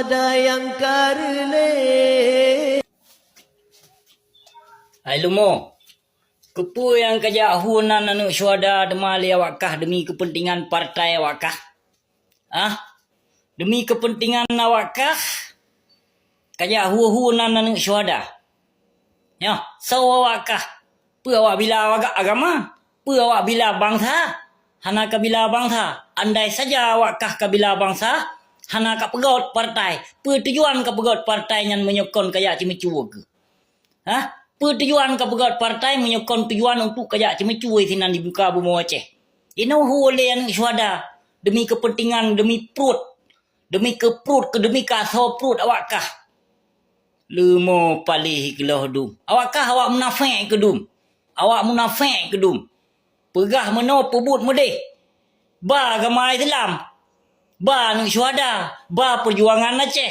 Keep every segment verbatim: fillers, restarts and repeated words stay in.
Hai leumo, keupeue nyang kajak hu nan aneuëk syuhada teuma lé awak kah demi keupeuntengan partai awak kah? Ah, demi keupeuntengan awak kah kajak hu-hu nan aneuëk syuhada? Nyoe, soe awak kah? Peue awak bila aga-, agama? Peue awak bila bansa? Hana kabila bansa. Andai saja awak kah kabila bansa, hana kapeugot partai. Peue tujuan kapeugot partai nyan meunyoe kon kajak ceumeucue keuh? Hah? Peue tujuan kapeugot partai meunyoe kon tujuan untuk kajak ceumeucue sinan di muka bumoe Aceh? Inoe hu lé aneuëk syuhada demi keupeuntengan, demi pruet, demi keu pruet, keu demi keu asoe pruet awak kah. Leumo paléh keulôh dum. Awak kah awak munafék keudum. Awak munafék keudum. Peugah meunoe peubuet meudeh. Ba agama Islam. Ba aneuëk syuhada. Ba peujuangan Aceh.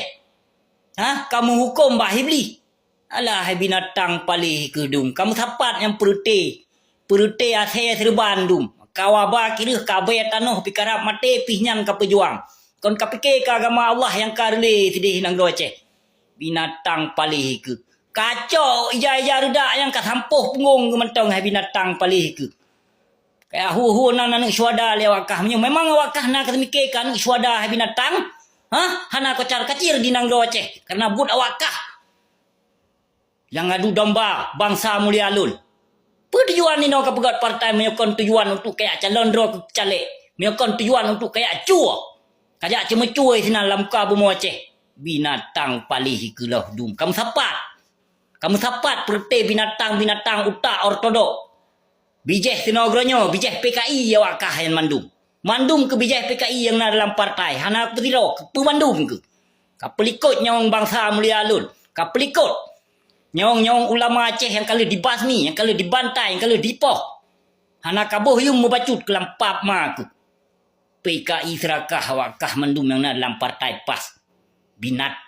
Hah? Kamoe huköm bak Iblih. Alah, hai binatang paléh keudum. Kamoe sapat nyang peureuté. Peureuté asée seureubandum. Kawa ba kireueh kabée tanoh pih karab maté pih nyan kapeujuang. Kon kapike keu agama Allah nyang ka reulée sideh nanggroe Aceh. Binatang paléh keuh. Kacok ija-ija reudak nyang kasampoh punggong keuh mantong hai binatang paléh keuh. Kaya hu-hu nan aneuëk syuhada lé awak kah. Meunyoe memang awak kah na kaseumike keu aneuëk syuhada hai binatang, hah? Hana kocar-kacir di nanggroe Aceh. Karena buet awak kah. Nyang adu domba bansa mulia lôn. Peue tujuan inoe kapeugot partai meunyoe kon tujuan untuk kajak calon droe keu caleg? Meunyoe kon tujuan untuk kajak cue? Kajak ceumeucue sinan lam muka bumoe Aceh? Binatang paléh keulôh dum. Kamoe sapat. Kamoe sapat peureuté binatang-binatang utak ortodok. Bijéh sinoe geuronyoe, bijéh P K I awak kah nyan mandum. Mandum keuh bijéh P K I nyang na dalam partai, hana keupeutiro, keupeue mandum keuh. Kapeulikot nyawöng bansa mulia lôn, kapeulikot nyawöng-nyawöng ulama Aceh nyang ka lheueh dibasmi, nyang ka lheueh dibantai, nyang ka lheueh dipoh. Hana kaboh yuem meubacut keu lam pap ma keuh. P K I seurakah awak kah mandum nyang na dalam partai PAS. Binatang